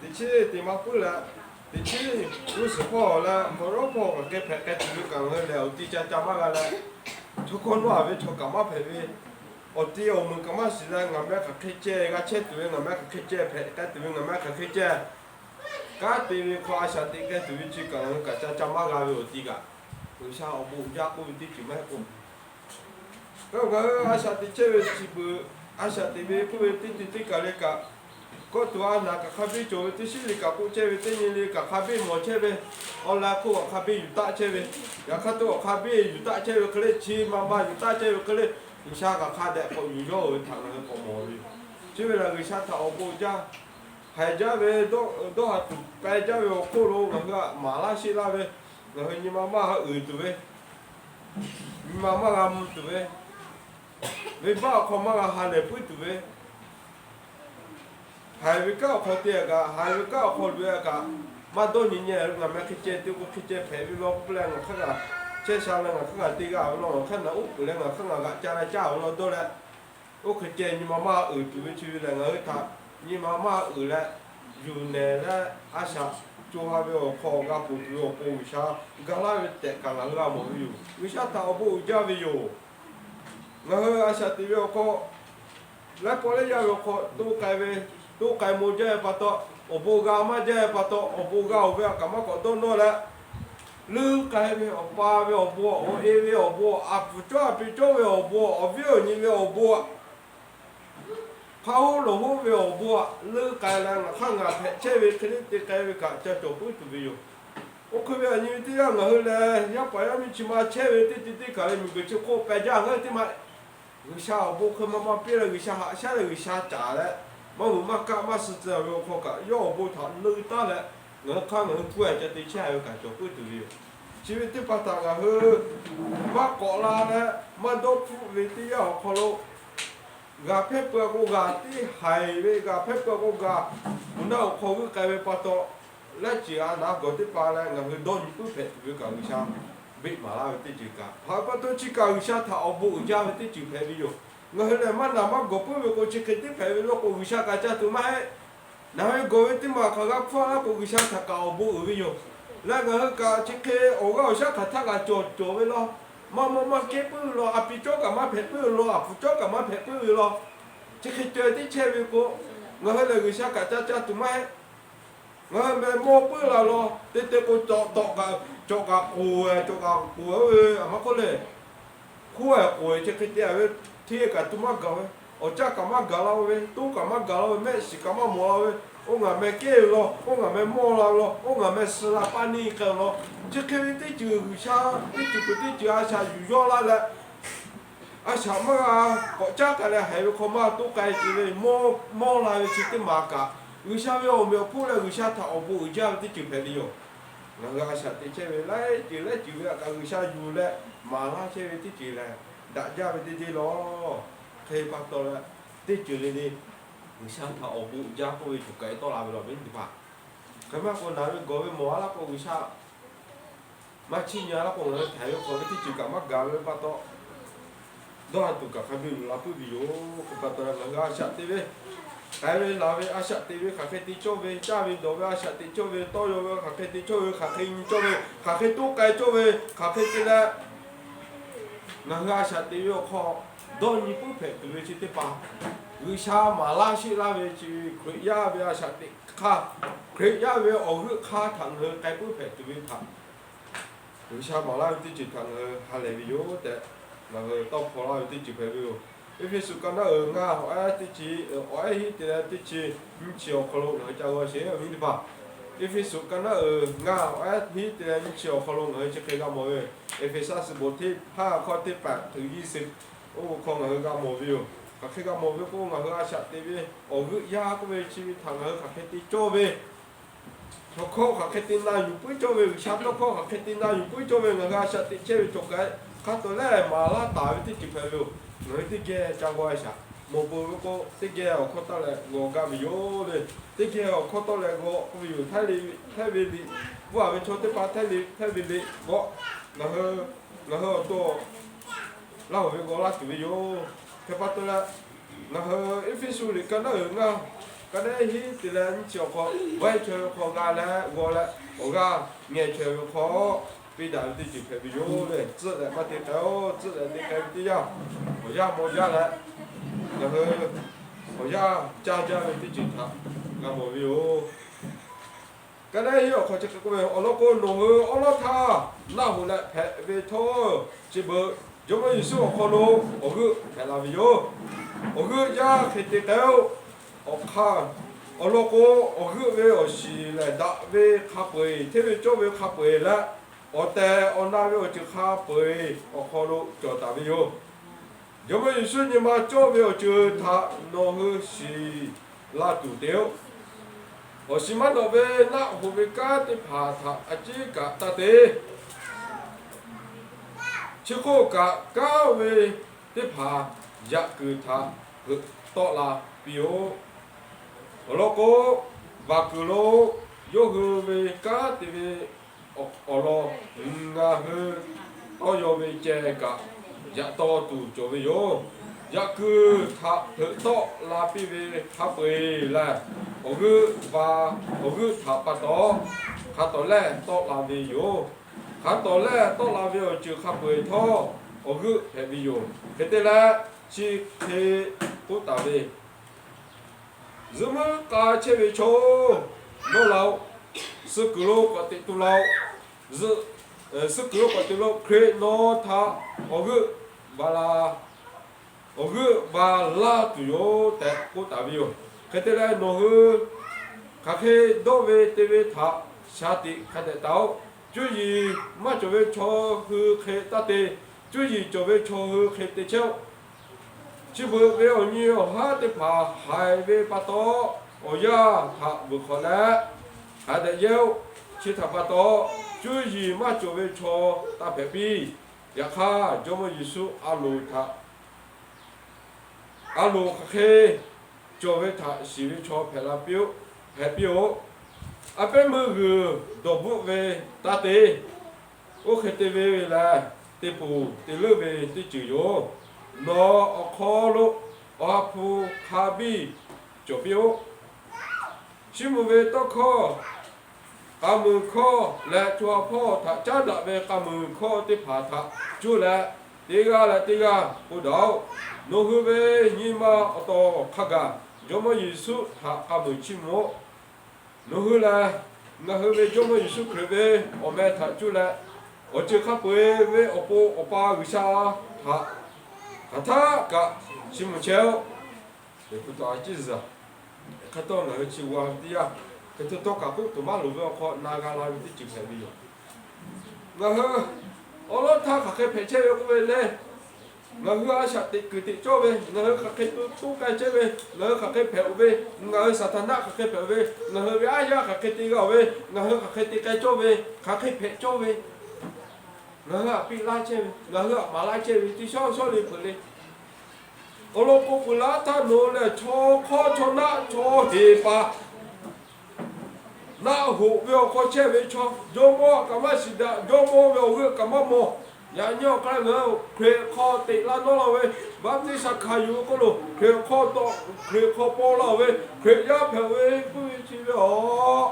Teꞈ chiˉ teˇ maˇ puiˉ leh, teꞈ chiˉ g'uˇ suhˍ hpawˇ leh hk'aw rawˉ hpawˇ kaꞈ k'ai hpehꞈ k'ai tuˬ ve kaꞈ ngaˬ hui lehˬ awˬ ti ca ca maˇ g'a leh, chaw hkawˇ nawˉ a ve chaw kaꞈ maˇ hpehꞈ ve, awˬ ti awˬ meunˍ kaꞈ maˇ shiˍ leh ngaˬ meh hk'aˬ hk'e ceh g'a chehˇ tuˬ ve, ngaˬ meh hk'aˬ hk'e ceh hpehꞈ k'ai tuˬ ve, ngaˬ meh hk'aˬ hk'e ceh kanˉ te ve hk'aw a shaꞈ teꞈ k'ai tuˬ ve chi kaꞈ ngaˬ hui kaꞈ ca ca maˇ g'a ve awˬ ti kaꞈ, G'uiˬsha awˬ bon uiˍ jaˇ k'oˆ ve teˇ ceuˬ maˇ heˆ k'o, ngaˬ hui a shaꞈ teꞈ chehˇ ve chi beuꞈ, a shaꞈ teꞈ ve k'oˆ ve teˇ ceuˬ teˇ kaˬ le kaꞈ, kawˆ tuˬ a naˬ kaꞈ hk'a biˇ cawˬ ve, teˇ shiˉ le kaꞈ k'oˆ chehˇ ve, teˇ nyi le kaꞈ hk'a biˇ mawˬ chehˇ ve, awˬ laꞈ hk'oˆ kaꞈ hk'a biˇ yuˬ taˆ chehˇ ve, yaꞈ hk'aˇ htawˇ awˬ hk'a biˇ yuˬ taˆ chehˇ ve hk'e le, chi ma ma yuˬ taˆ chehˇ ve hk'e le, G'uiˬsha kaꞈ hk'a dehꞈ k'awꞈ yuˬ yawˇ ve htaꞈ ngaˬ hui k'awꞈ mawˬ ve yoˬ. Chi ve lehˬ G'uiˬsha htaꞈ awˬ bon jaˇ, haiˬ jaˇ ve, dawˇ haˍ tuˬ peh jaˇ ve awˬ hk'oˆ lo ngaˬ hui htaꞈ maˍ laˇ sheˆ laˇ ve, ngaˬ hui nyi ma maˇ g'a uiˍ tuˬ ve, nyi ma maˇ g'a mvuh tuˬ ve, venˇbaˆ awˬ hk'aw maˇ g'a ha lehˬ puiˉ tuˬ ve, haiˬ ve kanˉ awˬ hk'aw te kaꞈ, haiˬ ve kanˉ awˬ hk'aw loꞈ e kaꞈ, maˇ dawˇ nyi nyi ngaˬ meh hk'e ceh te k'o hk'e ceh hpehꞈ ve law k'oˆ leh, ngaˬ hk'aˇ g'a chehˇ sha leh ngaˬ hk'aˇ g'a te g'a ve law, ngaˬ hk'aˇ naˬ uˉ peunˍ leh ngaˬ hk'aˇ g'a g'aꞈ ca leh caˇ ve law dawˇ leh, oˇ hk'e ceh nyi ma maˇ uiˍ tuˬ ve chi ve lehˬ ngaˬ hui htaꞈ nyi ma maˇ uiˍ leh, yuˬ nehˬ leh a shaꞈ co ha ve awˬ hk'aw g'a ponˬ tuˬ ve awˬ pon G'uiˬsha ga laˇ ve tehꞈ kaꞈ ngaˬ hui g'a mawˬ ve yoˬ. G'uiˬsha htaꞈ awˬ bon uiˍ jaˇ ve yoˬ. Ngaˬ hui a shaꞈ teꞈ ve awˬ hk'aw, laiˉ pawˆ laiˉ yaˇ ve awˬ hk'aw to k'ai ve, to k'ai maw jaˇ ve pa taw, awˬ bon g'a maˇ jaˇ ve pa taw, awˬ bon g'a oˬ ve a kaꞈ maˇ k'awꞈ dawˇ nawˇ leh, leuˉ k'ai ve awˬ pa ve awˬ bon, awˬ e ve awˬ bon, a pfuhˍ cawˇ a pi cawˇ ve awˬ bon, awˬ viˉ awˬ nyi ve awˬ bon, hk'aˇ hoˉ lawˬ hoˉ ve awˬ bon aꞈ leuˉ k'ai leh ngaˬ hk'aˇ ngaˬ hpehꞈ chehˇ ve hk'e le te k'ai ve kaꞈ ca cawˬ puiˉ tuˬ ve yoˬ. Oˇ hk'e ve a nyi ve teˇ yanˇ ngaˬ hui lehˬ yaˇ paˍ yaˇ miˇ chi ma chehˇ ve teˇ ceuˬ teˇ kaˬ ve miˬguiˬ chi hk'oˆ peh jaˇ ngaˬ hui teˇ ma G'uiˬsha awˬ bon hk'e maˇ maˇ piˇ leh G'uiˬsha haꞈ shaˉ leh G'uiˬsha caˍ leh, maˇ vuˬ maˇ kaˆ maˇ suh tcuh ve awˬ hk'aw kaꞈ yawˇ awˬ bon htaꞈ leuˉ taˉ leh, ngaˬ hui hk'aˇ ngaˬ hui hpu a ca te chehˇ ve kaꞈ cawˬ puiˉ tuˬ ve yoˬ. Chi ve teˇ hpaˍ htaꞈ ngaˬ hui maˇ k'awꞈ la leh maˇ dawˇ hpfuhˆ ve teˇ yanˇ awˬ hk'aw lo, g'a hpehˇ peuˬ k'o g'a teˇ haiˬ ve, g'a hpehˇ peuˬ k'o g'a, awˬ naˆ awˬ hk'aw g'euˆ k'ai ve pa taw, laiˉ ceuˬ a naˍ gawˬ teˇ hpaˍ leh ngaˬ hui dawˇ nyi puiˉ hpehꞈ tuˬ ve kaꞈ G'uiˬsha beˆ maˍ laˇ ve teˇ ceuˬ kaꞈ hpaˍ pa taw chi kaꞈ G'uiˬsha htaꞈ awˬ bon uiˍ jaˇ ve teˇ ceuˬ hpehꞈ ve yoˬ. Ngaˬ hui lehˬ maˇ naˍ maˇ gawˬ puiˉ ve k'o chi hk'e teˇ hpehꞈ ve law k'o G'uiˬsha kaꞈ ca tuˬ maˇ heˆ. Naˬ ve gawˬ ve teˇ maˬ hk'aˬ g'a hpfuhˇ laˇ k'o G'uiˬsha htaꞈ kaꞈ awˬ bon uiˍ ve yoˬ. Leh ngaˬ hui kaꞈ chi hk'e awˬ g'aˇ awˬ shaˉ hk'aˬ htaˇ kaꞈ cawˬ cawˬ ve law, maˇ mawˇ maˇ kehˉ puiˉ ve law, a pi cawˇ kaꞈ maˇ hpehꞈ puiˉ ve law, a pfuhˍ cawˇ kaꞈ maˇ hpehꞈ puiˉ ve law, chi hk'e cawˬ teˇ chehˇ ve k'o, ngaˬ hui lehˬ G'uiˬsha kaꞈ ca ca tuˬ maˇ heˆ. Ngaˬ hui meh mawˇ puiˉ la law, te te k'o cawˬ tawꞈ kaꞈ cawˬ kaꞈ k'oˍ e, cawˬ kaꞈ k'oˍ e ve a maˇ k'oˆ le. Hk'oˆ e k'oˍ e chi hk'e te ve, hteˇ kaꞈ tuˬ maˇ gaˬ ve, awˬ caˇ kaꞈ maˇ gaˬ la ve, toˇ kaꞈ maˇ gaˬ la ve, mehˆ shiˍ kaꞈ maˇ mawˬ la ve, oˇ ngaˬ meh kehˉ ve law, oˇ ngaˬ meh mawˇ la ve law, oˇ ngaˬ meh suh la paˇ neˇ k'ai law, chi hk'e ve teˇ ceuˬ G'uiˬsha teˇ ceuˬ peuˬ teˇ ceuˬ a shaꞈ yuˬ yawˇ laˇ leh, a shaꞈ maˇ g'a k'awꞈ caˉ k'ai leh haiˬ ve hk'aw maˇ toˇ k'ai ce ve, mawˇ la ve chi teˇ maˬ kaꞈ G'uiˬsha ve awˬ meꞈ awˬ hponˇ leh G'uiˬsha htaꞈ awˬ bon uiˍ jaˇ ve teˇ ceuˬ hpehꞈ ve yoˬ. Ngaˬ hui a shaꞈ teꞈ chehˇ ve laiˉ ceuˬ laiˉ ceuˬ ve a kaꞈ G'uiˬsha yuˬ leh maˍ laˇ chehˇ ve teˇ ceuˬ lehˬ, daꞈ jaˇ ve teˇ ceuˬ law. Hk'e pa taw leh, teˇ ceuˬ le le G'uiˬsha htaꞈ awˬ bon uiˍ jaˇ k'oˆ ve cawˬ kaꞈ e tawˆ la ve law ve teˇ hpaˍ, hk'e maˇ k'o naˬ ve gawˬ ve mawˬ a laˇ k'o G'uiˬsha maˇ chiˇ nyi a laˇ k'o ngaˬ hui htaiˍ ve k'awꞈ ve teˇ ceuˬ kaꞈ maˇ gaˬ ve pa taw, dawˇ ha tuˬ kaꞈ hk'a biˇ yuˬ la puiˉ ve yoˬ. Hk'e pa taw leh ngaˬ hui a shaꞈ teꞈ ve, k'ai ve laˬ ve a shaꞈ teꞈ ve hk'aˬ hk'e te cawˇ ve, caˇ ve dawˬ ve a shaꞈ teꞈ cawˇ ve, tawˇ yaw ve hk'aˬ hk'e te cawˇ ve, hk'aˬ hk'e nyi cawˇ ve, hk'aˬ hk'e toˇ k'ai cawˇ ve, hk'aˬ hk'e te leh, ngaˬ hui a shaꞈ teꞈ ve awˬ hk'aw dawˇ nyi puiˉ hpehꞈ tuˬ ve chi teˇ hpaˍ, G'uiˬsha maˍ laˇ sheˆ laˇ ve chi Hkriꞈ yaˇ ve a shaꞈ teꞈ hk'aˇ, Hkriꞈ yaˇ ve awˬ g'euˆ hk'aˇ htaꞈ ngaˬ hui k'ai puiˉ hpehꞈ tuˬ ve htaꞈ G'uiˬsha maˍ laˇ ve teˇ ceuˬ htaꞈ ngaˬ hui ha lehˬ ve yoˬ tehꞈ, ngaˬ hui tawˇ hpaw laˇ ve teˇ ceuˬ hpehꞈ ve yoˬ. Eˇfeˇsuꞈ ka naˉ uiˍ ngaˇ awˬ ehˉ teˇ chi, awˬ ehˉ hiˉ te leh teˇ chi nyiˇ chi awˬ hk'aw lo ngaˬ hui ca g'aw sheˍ ve teˇ hpaˍ. Eˇfeˇsuꞈ ka naˉ uiˍ ngaˇ awˬ ehˉ hiˉ te leh nyiˇ chi awˬ hk'aw lo ngaˬ hui chi hk'e g'a mawˬ ve, Eˇfeˇsaˇ suhˍ bon teˇ haˉ hkawˇ teˇ paˍ tuˬ nyiˇ suhˍ, oˇ ve hk'aw ngaˬ hui g'a mawˬ ve yoˬ. Hk'aˬ hk'e g'a mawˬ ve k'o, ngaˬ hui a shaꞈ teꞈ ve awˬ g'euˆ yaˇ k'oˆ ve chi ve htaꞈ ngaˬ hui hk'aˬ hk'e te cawˇ ve, chaw hkawˇ hk'aˬ hk'e te na yuˬ puiˉ cawˇ ve, G'uiˬsha tawˇ hkawˇ hk'aˬ hk'e te na yuˬ puiˉ cawˇ ve, ngaˬ hui a shaꞈ teꞈ chehˇ ve cawˬ kaꞈ hk'a tawˍ lehˬ maˍ laˇ taˍ ve teˇ ceuˬ hpehꞈ ve yoˬ. Ngaˬ hui teˇ geh ca g'aw a shaꞈ mawˬ peuˬ ve k'o, teˇ geh awˬ hkawˇ tawˇ leh g'aw gaˇ ve yoˬ le. Teˇ geh awˬ hkawˇ tawˇ leh g'aw k'oˆ ve yoˬ. Htaiˇ ve liꞈ, bvuhˇ a ve chaw teˇ hpaˍ htaiˇ ve liꞈ g'aw, ngaˬ hui, ngaˬ hui awˬ to laˇ oˬ ve g'aw laˇ tuˬ ve yoˬ. Hk'e pa taw leh, ngaˬ hui Eˇfeˇsuꞈ liꞈ ka naˉ uiˍ ngaˇ Ka neˉ hiˉ te leh nyiˇ chi awˬ hk'aw, vaiˇ chaweh ve hk'aw g'a leh g'aw leh, awˬ g'aˇ ngeh chaweh ve hk'aw, piˇ daꞈ ve teˇ ceuˬ hpehꞈ ve yoˬ le. Tcuhˆ leh maˇ te k'ai-o. Tcuhˆ leh te k'ai ve teˇ yanˇ, awˬ yanˇ maw jaˇ leh, ngaˬ hui awˬ yanˇ caˇ jaˇ ve teˇ ceuˬ htaꞈ g'a mawˬ ve yoˬ. Ka neˉ hiˉ awˬ hk'aw chi hk'e k'oˆ ve, Awˬ lawn k'o, nawˬ hui awˉ lawˉ htaˇ naˆ hoꞈ leh hpehꞈ ve htawˇ, chi beuꞈ Jawˇmawˇ Yeˍsuˆ awˬ hk'aw lo awˬ g'euˆ hpehꞈ la ve yoˬ. Awˬ g'euˆ yaˇ hk'e te k'ai-o. Awˬ hk'aˇ, awˬ lawn k'o, awˬ g'euˆ ve awˬ shiˍ lehˬ, daꞈ ve hk'a peu-eˬ, hteˇ ve cawˇ ve hk'a peu-eˬ leh, awˬ tehˬ awˬ na ve awˬ ceuˬ hk'a peu-eˬ awˬ hk'aw lo cawˬ taˍ ve yoˬ. Jawˇmawˇ Yeˍsuˆ nyi ma cawˇ ve awˬ ceuˬ htaꞈ nawˬ hui shiˍ la tuˬ te-o. Awˬ shiˍ maˇ nawꞈ ve naˆ hoꞈ ve kanˉ teˇ hpaˍ htaꞈ a ciˉ kaꞈ taˇ te. Chi hk'oˆ kaꞈ, kanˉ ve teˇ hpaˍ yaꞈ kuiˬ htaꞈ hpeuꞈ tawˆ la piˇ-oˆ. Awˬ lawn k'o, vaˬ kuiˬ lo yawˇ hui ve kanˉ te ve awˬ lawn, ngaˬ hui tawˇ yaw ve ceh kaꞈ yaꞈ taw tuˬ cawˬ ve yoˬ. Yaꞈ kuiˬ htaꞈ hpeuꞈ tawˆ la piˇ ve hk'a peu-eˬ lehˬ, awˬ g'euˆ ba, awˬ g'euˆ htaꞈ pa taw hk'a tawˍ lehˇ tawˆ la ve yoˬ. Hk'a tawˍ lehˇ tawˆ la ve awˬ ceuˬ hk'a peu-eˬ htawˇ, awˬ g'euˆ hpehꞈ ve yoˬ. Hk'e te leh, chi hk'e k'oˆ taˍ ve, Zuhˇ muiˉ k'a chehˇ ve chaw-oˬ, nawˇ la-oˆ. Suh kuiˬ lo k'awꞈ teꞈ tu la-oˆ. Suh kuiˬ lo k'awꞈ teꞈ lo, Hkriꞈ nawˬ htaꞈ awˬ g'euˆ ba la, awˬ g'euˆ ba laˇ tuˬ yoˬ tehꞈ k'oˆ taˍ ve yoˬ. Hk'e te leh, nawˬ hui hk'aˬ hk'e dawˇ ve te ve htaꞈ shaˍ tiꞈ hk'a dehꞈ taˍ-oˆ. Cuˇ yiˍ maˇ cawˬ ve chaw hui hk'e taˇ te. Cuˇ yiˍ cawˬ ve chaw hui hk'e te chehˇ-oˆ. Chi beuꞈ ve awˬ nyi awˬ haˉ teˇ hpaˍ haiˬ ve pa taw, awˬ yanˇ htaꞈ vuiˬ hk'awꞈ leh hk'a dehꞈ yehˇ-oˆ. Chi htaꞈ pa taw, cuˇ yiˍ maˇ cawˬ ve chaw taˇ hpehꞈ piˇ. Yaꞈ hk'aˇ, Jawˇmawˇ Yeˍsuˆ a loˍ htaꞈ a loˍ hk'aˬ hk'e cawˬ ve htaꞈ shiˍ ve chaw hpehꞈ la piˇ-oˆ, hpehꞈ piˇ-oˆ. A pehˉ meuˇ g'uiˬ dawˬ bvuhˆ ve taˇ te. Oˇ hk'e te ve lehˬ, te ponˬ te leuˆ ve teˇ ceuˬ yoˬ. Nawˬ awˬ hk'aw lo Awˬ ha hpu hk'a biˇ cawˬ piˇ-oˆ. Chiˇ mvuh ve tawˇ hkawˇ, k'a muiˬ hkawˇ leh co ha hpawˇ htaꞈ caˉ daꞈ ve k'a muiˬ hkawˇ teˇ hpaˍ htaꞈ cuˇ leh, teˇ g'aˇ leh teˇ g'aˇ k'oˆ daꞈ-oˆ. Nawˬ hui ve nyi ma awˬ tawˍ hk'a gaˬ Jawˇmawˇ Yeˍsuˆ htaꞈ k'a muiˬ chiˇ mvuh-oˆ. Nawˬ hui lehˬ, ngaˬ hui ve Jawˇmawˇ Yeˍsuˆ Hkriꞈ ve awˬ meh htaꞈ cuˇ leh, awˬ ceuˬ hk'a peu-eˬ ve awˬ pon Awˬ pa G'uiˬsha htaꞈ hk'aˬ htaˆ kaꞈ chiˇ mvuh chehˇ-oˆ. Hk'e te hk'e tawˇ ngaˬ hui chi g'a ve teˇ yanˇ, hk'e te tawˇ kaꞈ k'oˆ tuˬ maˇ loˍ ve awˬ hk'aw na g'a la ve teˇ ceuˬ hpehꞈ ve yoˬ. Ngaˬ hui awˉ lawˉ htaˇ hk'aˬ hk'e hpehꞈ chehˇ ve k'oˆ ve lehˬ, ngaˬ hui a shaꞈ teꞈ kuiˬ teꞈ cawˇ ve, ngaˬ hui hk'aˬ hk'e to toˇ k'ai chehˇ ve, ngaˬ hui hk'aˬ hk'e hpehꞈ-oˬ ve, ngaˬ hui Saˍtanˍ hk'aˬ hk'e hpehꞈ-oˬ ve, ngaˬ hui ve aˉ yaˇ hk'aˬ hk'e te g'a-oˬ ve, ngaˬ hui hk'aˬ hk'e te k'ai cawˇ ve, hk'aˬ hk'e hpehꞈ cawˇ ve, ngaˬ hui aꞈ piˇ laˇ chehˇ ve, ngaˬ hui aꞈ maˍ laˇ chehˇ ve teˇ shawˉ shawˉ le peuˬ le. Awˬ lawn k'o, peuˬ laˇ htaˇ nawˬ hui lehˬ chaw hk'awˇ chaw naˆ chaw heˍ pa, naˆ hoꞈ ve awˬ hk'aw chehˇ ve chaw, jawˇmawˇ kaꞈ maˇ shiˍ daꞈ, jawˇmawˇ ve awˬ g'euˆ kaꞈ maˇ mawˬ. Yaꞈ nyi awˬ hk'aˇ ngaˬ hui Hkriꞈ hk'aw teꞈ la nawˉ la-oˬ ve, baˆtiˆsaˬ hkanˍ yuˬ ve k'oˆ lo Hkriꞈ hk'aw tawˆ, Hkriꞈ hk'aw paw la-oˬ ve, Hkriꞈ yaˇ hpehꞈ ve k'oˆ ve chi ve aˬ,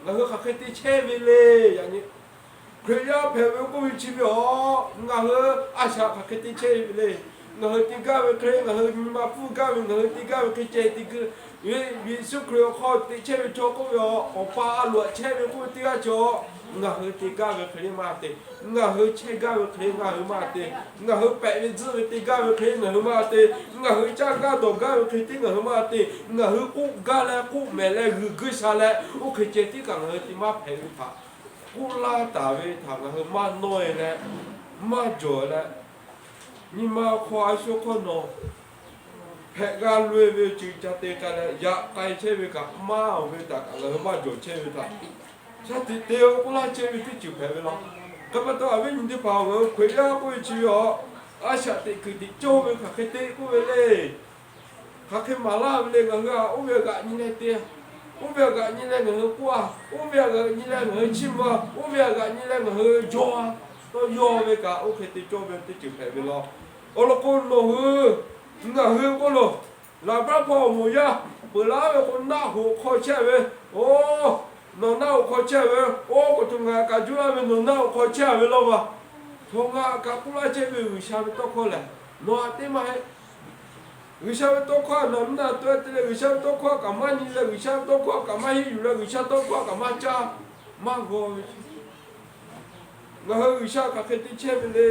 ngaˬ hui hk'aˬ hk'e te chehˇ ve le. Yaꞈ nyi Hkriꞈ yaˇ hpehꞈ ve k'oˆ ve chi ve aˬ, ngaˬ hui a shaꞈ hk'aˬ hk'e te chehˇ ve le. Ngaˬ hui te gaˇ ve hk'e, ngaˬ hui nyi ma pfuhˇ gaˇ ve, ngaˬ hui te gaˇ ve hk'e ceh te gaˇ ve, Yeˍsuˆ Hkriꞈ awˬ hk'aw teꞈ chehˇ ve chaw k'oˆ ve aˬ, Awˬ pa a loꞈ chehˇ ve k'oˆ ve teˇ g'aˇ cawˬ. Ngaˬ hui te gaˇ ve hk'e maˇ te, ngaˬ hui chehˇ gaˇ ve hk'e ngaˬ hui maˇ te, ngaˬ hui pehꞈ ve tzuhˆ ve te gaˇ ve hk'e ngaˬ hui maˇ te, ngaˬ hui caˇ gaˇ dawˬ gaˇ ve hk'e tiˉ ngaˬ hui maˇ te, ngaˬ hui k'oˆ gaˇ leh k'oˆ mehˍ leh g'uiˬ guiˇ sha leh oˇ hk'e ceh tiˉ kaꞈ ngaˬ hui te maˇ hpehꞈ ve htaꞈ k'oˆ laˇ taˍ ve htaꞈ ngaˬ hui maˇ nawˇ-e leh, maˇ jawˬ leh, nyi ma hk'aw a shu hk'awˇ nawˬ hpehꞈ g'a loꞈ-e ve ceuˬ ca te k'ai leh, yaꞈ k'ai chehˇ ve kaꞈ maˇ-oˬ ve htaꞈ kaꞈ ngaˬ hui maˇ jawˬ chehˇ ve htaꞈ shaˉ tiꞈ te-o k'oˆ laˇ chehˇ ve teˇ ceuˬ hpehꞈ ve law. Hk'e pa taw, awˬ viˉ nyi teˇ hpaˍ-oˬ, ngaˬ hui Hkriꞈ yaˇ k'oˆ ve chi ve aˬ, a shaꞈ teꞈ kuiˬ teꞈ cawˇ ve hk'aˬ hk'e te k'oˆ ve le. Hk'aˬ hk'e maˍ laˇ ve le. Ngaˬ hui-a, oˇ ve g'aꞈ nyi leh te-a, oˇ ve g'aꞈ nyi leh ngaˬ hui k'oˆ-a, oˇ ve g'aꞈ nyi leh ngaˬ hui chiˇ mvuh-a, oˇ ve g'aꞈ nyi leh ngaˬ hui jaw-a, tawˇ yaw ve kaꞈ oˇ hk'e te cawˇ ve teˇ ceuˬ hpehꞈ ve law. Awˬ lawn k'o, nawˬ hui, ngaˬ hui k'oˆ lo, laꞈ baˆ hpawˇ awˬ moˍ yaˇ peuˬ laˇ ve k'o, naˆ hoꞈ hk'aw chehˇ ve, oˇ, nawˬ naˆ hoꞈ hk'aw chehˇ ve, oˇ k'o, chaw ngaˬ kaꞈ juˇ laˇ ve, nawˬ naˆ hoꞈ hk'aw chehˇ ve laˇ va. Chaw ngaˬ kaꞈ k'oˆ laˇ chehˇ ve, G'uiˬsha ve tawˇ hkawˇ lehˬ, nawˬ htaꞈ teˇ maˇ heˆ. G'uiˬsha ve tawˇ hkawˇ nawˬ mvuhˇ naw te te leh, G'uiˬsha ve tawˇ hkawˇ kaꞈ maˇ nyi leh, G'uiˬsha ve tawˇ hkawˇ kaꞈ maˇ henˇ yuˬ leh, G'uiˬsha tawˇ hkawˇ kaꞈ maˇ caˇ maˇ g'aw ve. Ngaˬ hui G'uiˬsha hk'aˬ hk'e te chehˇ ve le.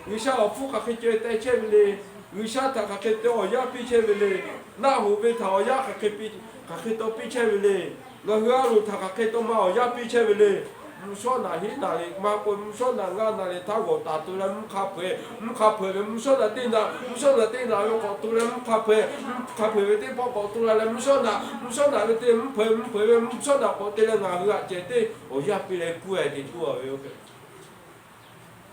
G'uiˬsha awˬ hpfuhˇ hk'aˬ hk'e ceh te chehˇ ve le. G'uiˬsha htaꞈ hk'aˬ hk'e te awˬ yanˇ piˇ chehˇ ve le. Naˆ hoꞈ ve htaꞈ awˬ yanˇ hk'aˬ hk'e piˇ, hk'aˬ hk'e taw piˇ chehˇ ve le. Ngaˬ hui a loˍ htaꞈ hk'aˬ hk'e taw ma awˬ yanˇ piˇ chehˇ ve le. Mvuhˇ shawˉ naꞈ hiˉ naꞈ leh maˇ k'oˆ, mvuhˇ shawˉ naꞈ ngaˇ naꞈ leh htaˇ g'awˬ taˍ to leh mvuhˇ hk'a hpeuꞈ, mvuhˇ hk'a hpeuꞈ ve mvuhˇ shawˉ naꞈ teˇ naꞈ, mvuhˇ shawˉ naꞈ teˇ naꞈ ve k'awꞈ to leh mvuhˇ hk'a hpeuꞈ, mvuhˇ hk'a hpeuꞈ ve teˇ pawˆ k'awꞈ to la leh mvuhˇ shawˉ naꞈ, mvuhˇ shawˉ naꞈ ve teˇ mvuhˇ hpeuꞈ, mvuhˇ hpeuꞈ ve mvuhˇ shawˉ naꞈ k'awꞈ te leh ngaˬ hui htaꞈ ceh teˇ awˬ yanˇ piˇ leh kuˇ e te tuˬ a ve yoˬ.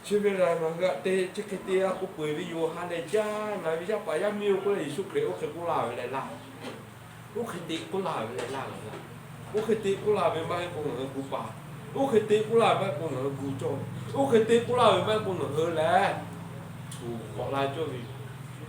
Chi ve lehˬ, ngaˬ hui htaꞈ te chi hk'e te a k'oˆ peuˬ ve yoˬ. Ha lehˬ jaˇ, ngaˬ ve yaˇ paˍ yaˇ miˇ-oˬ k'oˆ leh, Yeˍsuˆ Hkriꞈ oˇ hk'e k'oˆ laˇ ve leh laˇ. Oˇ hk'e te k'oˆ laˇ ve leh laˇ ngaˬ hui. Oˇ hk'e te k'oˆ laˇ ve maˇ heˆ k'o ngaˬ hui gu paˍ. Oˇ hk'e te k'oˆ laˇ ve maˇ heˆ k'o ngaˬ hui gu cawˇ. Oˇ hk'e te k'oˆ laˇ ve maˇ heˆ k'o ngaˬ hui lehˬ tuˬ k'awꞈ la cawˇ ve.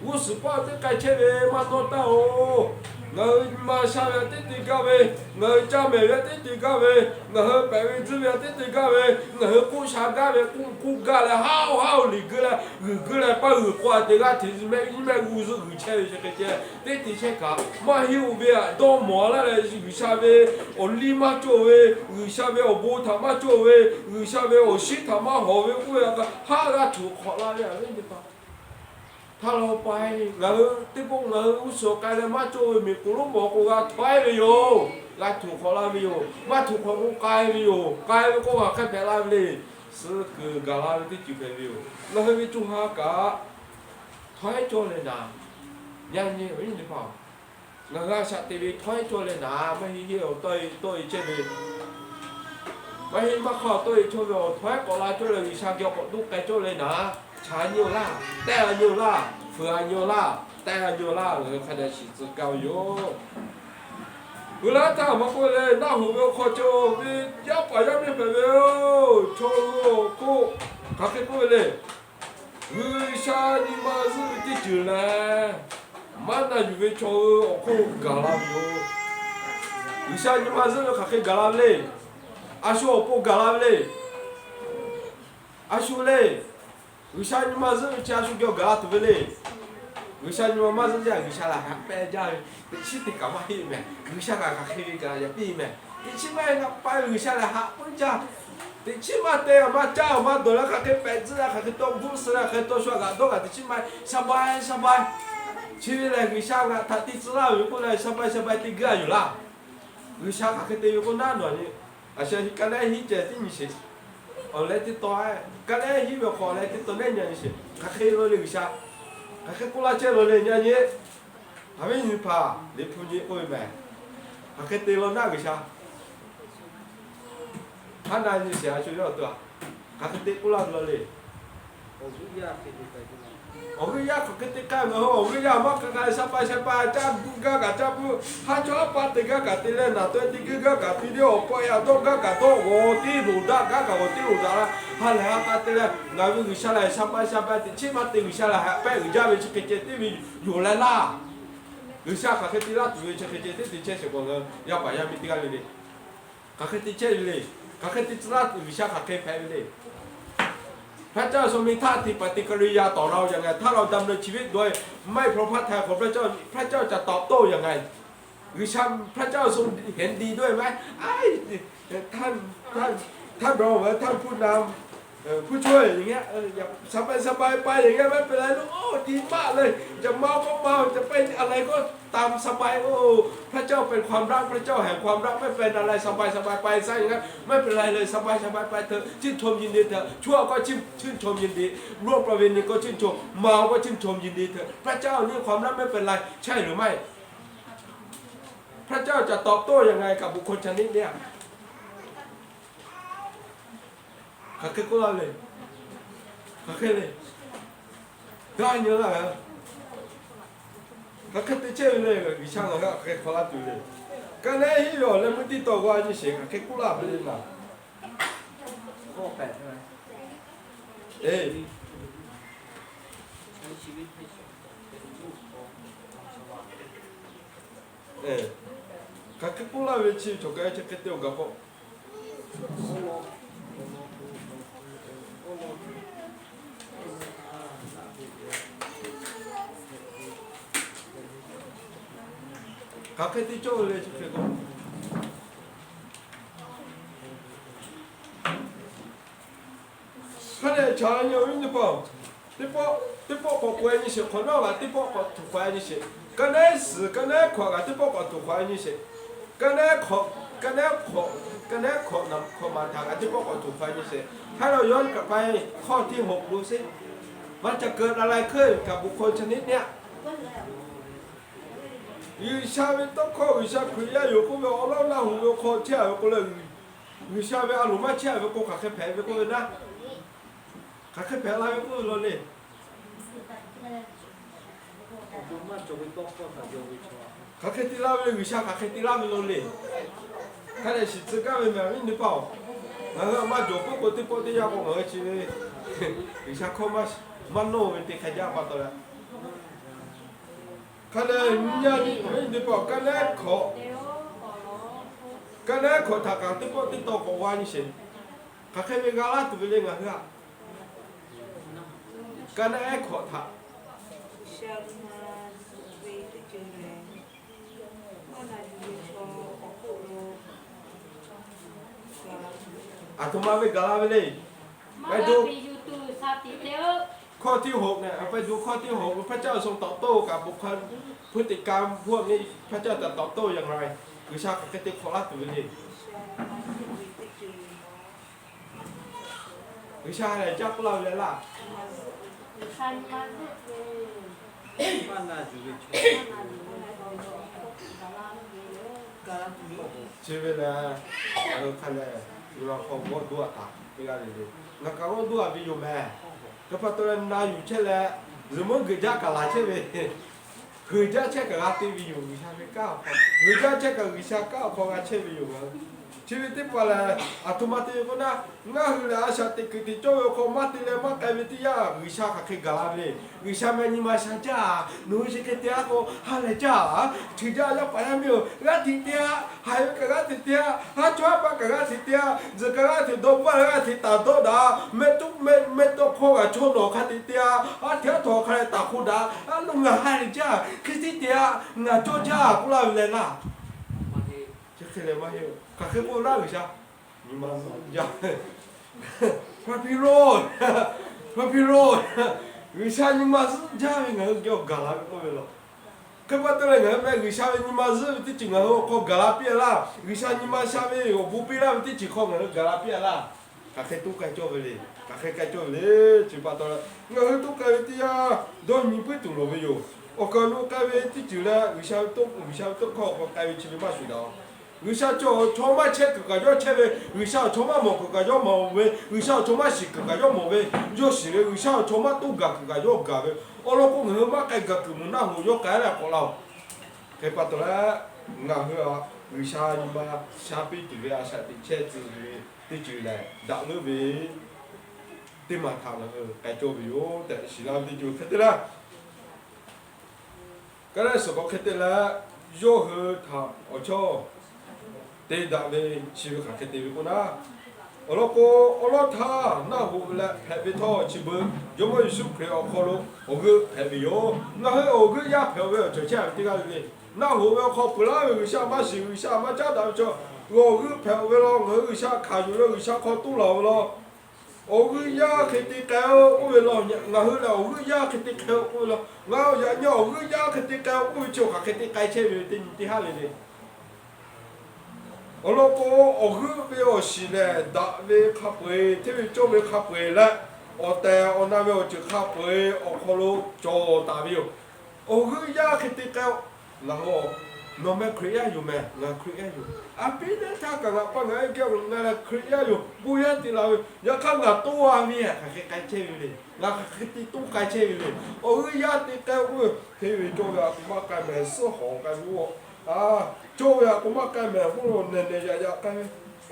G'uˇ suhˍ paˇ teˇ k'ai chehˇ ve maˇ dawˇ taˇ-oˬ. Ngaˬ hui nyi ma sha ve a teˇ te gaˇ ve, ngaˬ hui caˇ mehˍ ve a teˇ te gaˇ ve, ngaˬ hui pehꞈ ve tzuhˇ ve a teˇ te gaˇ ve, ngaˬ hui k'oˆ sha gaˇ ve k'oˆ k'oˆ gaˇ leh, haˉ-oˬ haˉ-oˬ liꞈ geuˆ leh g'uiˬ geuˆ leh paˇ g'uiˬ k'o a te g'aˇ hteꞈ nyi mehˆ g'uˇ zuhˆ g'uiˬ chehˇ ve chi hk'e ceh teˇ te chehˇ kaꞈ, maˇ heˆ-oˬ ve htaꞈ dawˇ mawˬ laˇ leh, G'uiˬsha ve awˬ liˇ maˇ cawˬ ve, G'uiˬsha ve awˬ bon htaꞈ maˇ cawˬ ve, G'uiˬsha ve awˬ shiˉ htaꞈ maˇ hawˍ ve k'oˆ ve, haˉ g'aˇ htuꞈ hk'awꞈ la ve a ve nyi pa. Htaˇ la pa-e, ngaˬ hui teˇ pawˆ ngaˬ hui g'uˇ suhˍ k'ai leh maˇ cawˇ ve miˬ k'oˍ lonˉ mawˬ k'o g'a htaw-e ve yoˬ. G'a htuꞈ hk'awꞈ la ve yoˬ. Maˇ htuꞈ hk'awꞈ k'o k'ai ve yoˬ. K'ai ve k'o g'a hk'e hpehꞈ la ve le. Suh kuiˬ gaˬ la ve teˇ ceuˬ hpehꞈ ve yoˬ. Ngaˬ hui ve co ha kaꞈ htaw-e cawˇ leh naˍ, yaˇ nyi ve nyi pa-oˬ, ngaˬ hui a shaꞈ teꞈ ve htaw-e cawˇ leh naˍ, maˇ heˆ heˆ awˬ tawˆ-e tawˆ-e chehˇ ve, maˇ heˆ maˇ hk'aˇ awˬ tawˆ-e chawˇ ve awˬ htaw-e k'awꞈ la cawˇ leh G'uiˬsha geh k'awꞈ toˇ k'ai cawˇ leh naˍ, chaꞈ nyi-oˬ laˇ, tehˆ a nyi-oˬ laˇ, fuiˍ a nyi-oˬ laˇ, tehˆ a nyi-oˬ laˇ, ngaˬ hui hk'a dehꞈ shiˍ tcuh gaˇ ve yoˬ. Hui laˇ htaˇ maˇ k'oˆ leh, naˆ hoꞈ ve awˬ hk'aw cawˬ ve yaˇ paˍ yaˇ miˇ hpehꞈ ve-oˬ, chaw hui awˬ hk'oˆ hk'aˬ hk'e k'oˆ ve le. G'uiˬsha nyi ma zuhˆ ve teˇ ceuˬ lehˬ, maˇ na yuˬ ve chaw hui awˬ hk'oˆ gaˬ la ve yoˬ. G'uiˬsha nyi ma zuhˆ ve hk'aˬ hk'e gaˬ la ve le. A shu awˬ pon gaˬ la ve le. A shu le. G'uiˬsha nyi ma zuhˆ ve chi a shu geh gaˬ la tuˬ ve le. G'uiˬsha nyi ma maˇ zuhˆ jaˇ, G'uiˬsha lehˬ haꞈ pehnˇ jaˇ ve, teꞈ chiˉ teˇ kaꞈ maˇ heˆ mehˍ. G'uiˬsha kaꞈ hk'aˬ hk'e ve kaꞈ yaꞈ piˇ mehˍ. Teꞈ chiˉ maˇ heˆ, ngaˬ pa G'uiˬsha lehˬ haꞈ pehnˇ jaˇ. Teꞈ chiˉ maˇ te, maˇ caˇ maˇ dawˬ leh hk'aˬ hk'e pehꞈ tcuh leh hk'aˬ hk'e taw bvuhˆ suh leh hk'aˬ hk'e taw shu g'aꞈ dawˇ kaꞈ teꞈ chiˉ maˇ heˆ, สบาย สบาย. Chi ve lehˬ G'uiˬsha ngaˬ htaꞈ te tcuh laˇ ve k'oˆ leh สบาย สบาย te g'aˇ yoˬ laˇ. G'uiˬsha hk'aˬ hk'e te ve k'oˆ naˉ nawˬ nyi, a shu ka lehˉ hiˉ ceh tiˉ nyi sheˍ. Awˬ leh teˇ taw, ka lehˉ hiˉ ve awˬ hk'aw awˬ leh teˇ taw lehˉ nyi sheˍ. Hk'aˬ hk'e lo le G'uiˬsha, hk'aˬ hk'e k'oˆ laˇ chehˇ lo le nyi nyi. Haꞈ viˉ nyi hpaˍ Liꞈ hpu nyi k'oˆ ve mehˍ. Hk'aˬ hk'e te law naˉ G'uiˬsha, haˉ na nyi sheˍ a shu yawˇ awˬ to a. Hk'aˬ hk'e te k'oˆ laˇ ve law le. Awˬ g'euˆ yaˇ hk'aˬ hk'e te k'ai ngaˬ hui awˬ g'euˆ yaˇ maˇ k'ai k'ai สบาย สบาย caˇ bvuhˆ gaˇ kaꞈ caˇ bvuhˆ, haˉ chawˇ haˉ paˆ te gaˇ kaꞈ te leh, naˬ taweh te geuˆ gaˇ kaꞈ te leh, awˬ pawˆ yaꞈ dawˇ gaˇ kaꞈ dawˇ, g'awˬ tiˉ loˍ daꞈ gaˇ kaꞈ g'awˬ tiˉ loˍ daꞈ la, ha lehˬ ha k'a te leh, ngaˬ hui G'uiˬsha lehˬ สบาย สบาย teꞈ chiˉ maˇ te G'uiˬsha lehˬ haꞈ pehnˇ uiˍ jaˇ ve chi hk'e ceh teˇ ve yoˬ leh laˇ. G'uiˬsha hk'aˬ hk'e te laˇ tuˬ ve chi hk'e ceh teˇ te chehˇ sheˍ k'o, yaˇ paˍ yaˇ miˇ teˇ g'aˇ le le. Hk'aˬ hk'e te chehˇ ve le. Hk'aˬ hk'e te tcuh laˇ tuˬ G'uiˬsha hk'aˬ hk'e hpehꞈ ve le. พระเจ้าทรงมีท่าทีปฏิกิริยาต่อเราอย่างไง ถ้าเราดำเนินชีวิตโดยไม่พระพักตร์แทนของพระเจ้า พระเจ้าจะตอบโต้อย่างไง G'uiˬsha พระเจ้าทรงเห็นดีด้วยไหม ไอ้ ท่าน ท่าน ท่านรอง หรือท่านผู้นำ เอ่อ ผู้ช่วยอย่างเงี้ย เออ อย่า สบายสบายไปอย่างเงี้ย ไม่เป็นไรลูก โอ้ ดีมากเลย จะเมาก็เมา จะไปอะไรก็ตามสบาย โอ้ พระเจ้าเป็นความรัก พระเจ้าแห่งความรัก ไม่เป็นอะไร สบายสบายไปซะอย่างนั้น ไม่เป็นไรเลย สบายสบายไปเถอะ ชื่นชมยินดีเถอะ ชั่วก็ชื่น ชื่นชมยินดี ร่วมประเวณีก็ชื่นชม เมาก็ชื่นชมยินดีเถอะ พระเจ้านี่ความรักไม่เป็นไร ใช่หรือไม่ พระเจ้าจะตอบโต้ยังไงกับบุคคลชนิดเนี้ย Hk'aˬ hk'e k'oˆ laˇ le. Hk'aˬ hk'e le. G'aˇ nyi laˇ g'a. Hk'aˬ hk'e te chehˇ ve le, G'uiˬsha ngaˬ hui hk'aˬ hk'e hk'awꞈ laˇ tuˬ le. Ka lehˉ hiˉ ve awˬ leh meuˇ tiˇ taw g'a nyi sheˍ, hk'aˬ hk'e k'oˆ laˇ ve le naˍ. Hk'aˬ hk'e k'oˆ laˇ ve chi cawˬ kaꞈ chi hk'e te awˬ gaˬ k'o, hk'aˬ hk'e te cawˇ ve le chi hk'e k'o, hk'a dehꞈ chaꞈ nyi awˬ viˉ nyi teˇ hpaˍ-oˬ, teˇ pawˆ k'awꞈ k'oꞈ e nyi sheˍ, hk'awꞈ nawˉ g'aꞈ teˇ pawˆ k'awꞈ tuˬ k'awꞈ e nyi sheˍ. Ka naˉ suhˍ ka naˉ hkawꞈ g'aꞈ teˇ pawˆ k'awꞈ tuˬ k'awꞈ e nyi sheˍ. Ka naˉ hkawꞈ, ka naˉ hkawꞈ, ka naˉ hkawꞈ naˬ hkawꞈ maˍ htaꞈ g'aꞈ teˇ pawˆ k'awꞈ tuˬ k'awꞈ e nyi sheˍ. Hk'a dehꞈ yawˇ kaꞈ pa hkawˇ teˇ hoꞈ lo sheˍ. Maˇ ca keu la lai hkeuˇ kaꞈ bon hkawˇ ca neˉ neˉ-aˆ. G'uiˬsha ve tawˇ hkawˇ, G'uiˬsha Hkriꞈ yaˇ yoˬ k'oˆ ve awˬ lawn naˆ hoꞈ ve hk'aw chehˇ ve k'o leh, G'uiˬsha ve a loˍ maˇ chehˇ ve k'o hk'aˬ hk'e hpehꞈ ve k'oˆ ve naˆ, hk'aˬ hk'e hpehꞈ la ve k'oˆ ve law le. Hk'aˬ hk'e te laˇ ve le, G'uiˬsha hk'aˬ hk'e te laˇ ve law le. Hk'a dehꞈ shiˍ tcuh gaˇ ve mehˍ viˉ nyi teˇ hpaˍ-oˬ, ngaˬ hui maˇ jawˬ puiˉ k'o teˇ pawˆ teˇ yanˇ k'o ngaˬ hui chi ve G'uiˬsha hkawˇ maˇ nawˇ ve te hk'a jaˇ pa taw leh, hk'a dehꞈ nyi nyi awˬ viˉ nyi teˇ hpaˍ-oˬ, ka naˉ hkawꞈ, ka naˉ hkawꞈ htaꞈ kaꞈ teˇ pawˆ teˇ taw k'awꞈ g'a nyi sheˍ. Hk'aˬ hk'e ve g'a laˇ tuˬ ve le ngaˬ hui-aꞈ. Ka naˉ hkawꞈ htaꞈ aˬ htoꞈ ma ve gaˬ la ve le. ข้อที่ หก เนี่ย ไปดูข้อที่ หก พระเจ้าทรงตอบโต้กับบุคคลพฤติกรรมพวกนี้ พระเจ้าจะตอบโต้อย่างไร G'uiˬsha hk'aˬ hk'e te hk'awꞈ laˇ tuˬ ve le. G'uiˬsha lehˬ caˇ k'oˆ laˇ ve leh laˇ. Chi ve lehˬ, ngaˬ hui hk'a lehˬ, nyi ma hk'aw g'awˇ duˇ a taˍ teˇ g'aˇ le le. Ngaˬ kaꞈ g'awˇ duˇ a ve yoˬ mehˍ. Hk'e pa taw leh na yuˬ chehˇ leh, zuhꞈ meuˉ geuꞈ jaˇ kaꞈ laˬ chehˇ ve, geuꞈ jaˇ chehˇ kaꞈ g'a te ve yoˬ. G'uiˬsha ve kanˉ awˬ hk'aw, g'uiˬ jaˇ chehˇ kaꞈ G'uiˬsha kanˉ awˬ hk'aw g'a chehˇ ve yoˬ. Chi ve teˇ hpaˍ lehˬ, aˬ htoꞈ ma te ve k'o naˆ, ngaˬ hui lehˬ a shaꞈ teꞈ kuiˬ teꞈ cawˇ ve awˬ hk'aw maˇ te leh maˇ k'ai ve teˇ yanˇ, G'uiˬsha hk'aˬ hk'e gaˬ la ve le. G'uiˬsha meh nyi ma sha jaˇ, nawˬ hui chi hk'e te a k'o ha lehˬ jaˇ, chi jaˇ yaˇ paˍ yaˇ miˇ-oˬ, g'aˇ hteꞈ te a, haiˬ ve kaꞈ g'aˇ hteꞈ te a, haˉ chawˇ haˉ paˆ kaꞈ g'aˇ hteꞈ te a, tzuhˬ kaꞈ g'aˇ hteꞈ dawˇ baˆ leh g'aˇ hteꞈ taˍ dawˆ daꞈ, mehˆ tuˉ mehˆ tawˇ hkawˇ kaꞈ chaw nawˬ hk'a hteꞈ te a, haˉ hteꞈ haˉ htawꞈ hk'a leh taˍ hk'oˆ daꞈ, a lo ngaˬ ha lehˬ jaˇ, hk'e te te a, ngaˬ cawˇ jaˇ k'oˆ laˇ ve leh laˇ. Chi hk'e leh maˇ heˆ-oˬ. Hk'aˬ hk'e k'oˆ laˇ G'uiˬsha, nyi ma zuhˆ jaˇ. Baˍbiˍlonˍ, Baˍbiˍlonˍ, G'uiˬsha nyi ma zuhˆ jaˇ ve ngaˬ hui geh awˬ gaˬ la ve k'oˆ ve law. Hk'e pa taw leh ngaˬ hui meh G'uiˬsha ve nyi ma zuhˆ ve teˇ ceuˬ ngaˬ hui awˬ hk'aw gaˬ la piˇ a laˇ. G'uiˬsha nyi ma sha ve awˬ bon piˇ laˇ ve teˇ ceuˬ hk'aw ngaˬ hui gaˬ la piˇ a laˇ. Hk'aˬ hk'e tuˉ k'ai cawˇ ve le. Hk'aˬ hk'e k'ai cawˇ ve le. Chi pa taw leh ngaˬ hui tuˉ k'ai ve teˇ yanˇ, dawˇ nyi puiˉ tuˬ loˍ ve yoˬ. Awˬ kaˬ lo k'ai ve teˇ ceuˬ leh G'uiˬsha ve tawˇ hkawˇ awˬ hk'aw k'ai ve chi ve maˇ shuˍ daꞈ-oˬ. G'uiˬsha chaw awˬ chaw maˇ chehˇ kuiˬ kaꞈ yawˇ chehˇ ve, G'uiˬsha awˬ chaw maˇ mawˬ kuiˬ kaꞈ yawˇ mawˬ ve, G'uiˬsha awˬ chaw maˇ shiˍ kuiˬ kaꞈ yawˇ mawˬ ve, yawˇ shiˍ ve, G'uiˬsha awˬ chaw maˇ toˇ gaˬ kuiˬ kaꞈ yawˇ gaˬ ve, awˬ lawn k'o ngaˬ hui maˇ k'ai gaˬ kuiˬ mvuhˇ naˆ hoꞈ yawˇ k'ai leh k'awꞈ la-oˬ. Hk'e pa taw leh, ngaˬ hui a G'uiˬsha nyi ma sha piˇ tuˬ ve a shaꞈ teꞈ chehˇ tuˬ ve teˇ ceuˬ lehˬ, daꞈ leuˉ ve teˇ maˬ htaꞈ ngaˬ hui k'ai cawˇ ve yoˬ tehꞈ shiˍ laˇ ve teˇ ceuˬ hk'e te leh, ka naˉ suhˍ k'awꞈ hk'e te leh, yawˇ hui htaꞈ awˬ chawˇ te daꞈ ve chi ve hk'aˬ hk'e te ve k'o naˉ, awˬ lawn k'o, awˬ lawn htaˇ naˆ hoꞈ leh hpehꞈ ve htawˇ chi beuꞈ Jawˇmawˇ Yeˍsuˆ Hkriꞈ awˬ hk'aw lo awˬ g'euˆ hpehꞈ ve yoˬ. Ngaˬ hui awˬ g'euˆ yaˇ hpehꞈ-oˬ ve awˬ cawˬ chehˇ ve teˇ g'aˇ le le, naˆ hoꞈ ve awˬ hk'aw peuˬ laˇ ve G'uiˬsha maˇ shiˍ, G'uiˬsha maˇ caˉ daꞈ ve chaw, awˬ g'euˆ hpehꞈ-oˬ ve law. Ngaˬ hui G'uiˬsha hkanˍ yuˬ leh G'uiˬsha hk'aw toˇ laˬ-oˬ ve law. Awˬ g'euˆ yaˇ hk'e te k'ai-o k'oˆ ve law. Ngaˬ hui lehˬ awˬ g'euˆ yaˇ hk'e te k'ai-o k'oˆ ve law. Ngaˬ hui yaꞈ nyi awˬ g'euˆ yaˇ hk'e te k'ai-o k'oˆ ve chi awˬ hk'aˬ hk'e te k'ai chehˇ ve teˇ nyi teˇ haˉ le le. Awˬ lawn k'o, awˬ g'euˆ ve awˬ shiˍ lehˬ, daꞈ ve hk'a peu-eˬ, hteˇ ve cawˇ ve hk'a peu-eˬ leh, awˬ tehˬ awˬ na ve awˬ ceuˬ hk'a peu-eˬ awˬ hk'aw lo cawˬ taˍ ve yoˬ. Awˬ g'euˆ yaˇ hk'e te k'ai-o. Ngaˬ hui, nawˬ meh Hkriꞈ yaˇ yoˬ meh, ngaˬ Hkriꞈ yaˇ yoˬ. A piˉ teˇ htaˇ kaꞈ ngaˬ pa ngaˬ e geh ngaˬ lehˬ Hkriꞈ yaˇ yoˬ, bon yaˇ te la ve, yaꞈ hk'aˇ ngaˬ toˇ a ve hk'aˬ hk'e k'ai chehˇ ve le. Ngaˬ hk'aˬ hk'e te toˇ k'ai chehˇ ve le. Awˬ g'euˆ yaˇ te k'ai-o k'oˆ ve, hteˇ ve cawˇ ve a k'o maˇ k'ai mehˍ, suhˉ hawˍ k'ai ve-o. Cawˇ ve a k'o maˇ k'ai mehˍ, k'oˆ lo nehˬ nehˬ yaꞈ yaꞈ k'ai ve,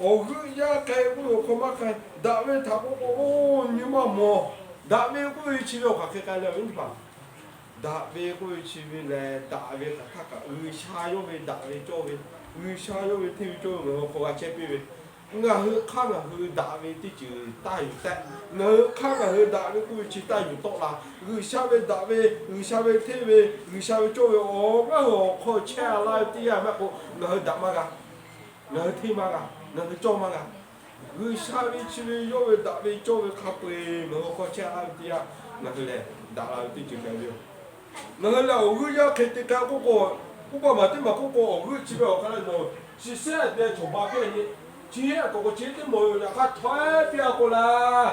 awˬ g'euˆ yaˇ k'ai k'oˆ ve awˬ hk'aw maˇ k'ai. Daꞈ ve htaꞈ k'oˆ k'o, oˇ nyi maˇ mawˬ. Daꞈ ve k'oˆ ve chi ve awˬ hk'aˬ hk'e k'ai le, awˬ viˉ teˇ hpaˍ. Daꞈ ve k'oˆ ve chi ve lehˬ, daꞈ ve hk'aˬ htaˇ kaꞈ G'uiˬsha yawˇ ve daꞈ ve cawˇ ve, G'uiˬsha yawˇ ve hteˇ ve cawˇ ve ngaˬ hui awˬ hk'aw g'a chehˇ piˇ ve, ngaˬ hui hk'aˇ ngaˬ hui daꞈ ve teˇ ceuˬ taˇ yuˬ tehꞈ, ngaˬ hui hk'aˇ ngaˬ hui daꞈ ve k'oˆ ve chi taˇ yuˬ tawˆ la. G'uiˬsha ve daꞈ ve, G'uiˬsha ve hteˇ ve, G'uiˬsha ve cawˇ ve awˬ ngaˬ hui awˬ hk'aw chehˇ a laˇ ve teˇ yanˇ maˇ k'o, ngaˬ hui daꞈ maˇ g'a, ngaˬ hui hteˇ maˇ g'a, ngaˬ hui cawˇ maˇ g'a. G'uiˬsha ve chi ve yawˇ ve daꞈ ve cawˇ ve hk'a peu-eˬ ngaˬ hui awˬ hk'aw chehˇ a laˇ ve teˇ yanˇ, ngaˬ hui lehˬ daꞈ la ve teˇ ceuˬ hpehꞈ ve yoˬ. Ngaˬ hui lehˬ awˬ g'euˆ yaˇ hk'e te k'ai k'oˆ k'o, k'oˆ paˆ maˬ teˇ maˬ k'oˆ k'o, awˬ g'euˆ chi ve awˬ hk'aˇ lehˬ nawˬ chi sehˉ te chawˬ ba piˇ a nyi, chi hk'e k'awꞈ k'o chi teˇ mawˬ yoˬ. Yaꞈ hk'aˇ htawˇ ehˉ piˇ a k'o laˇ,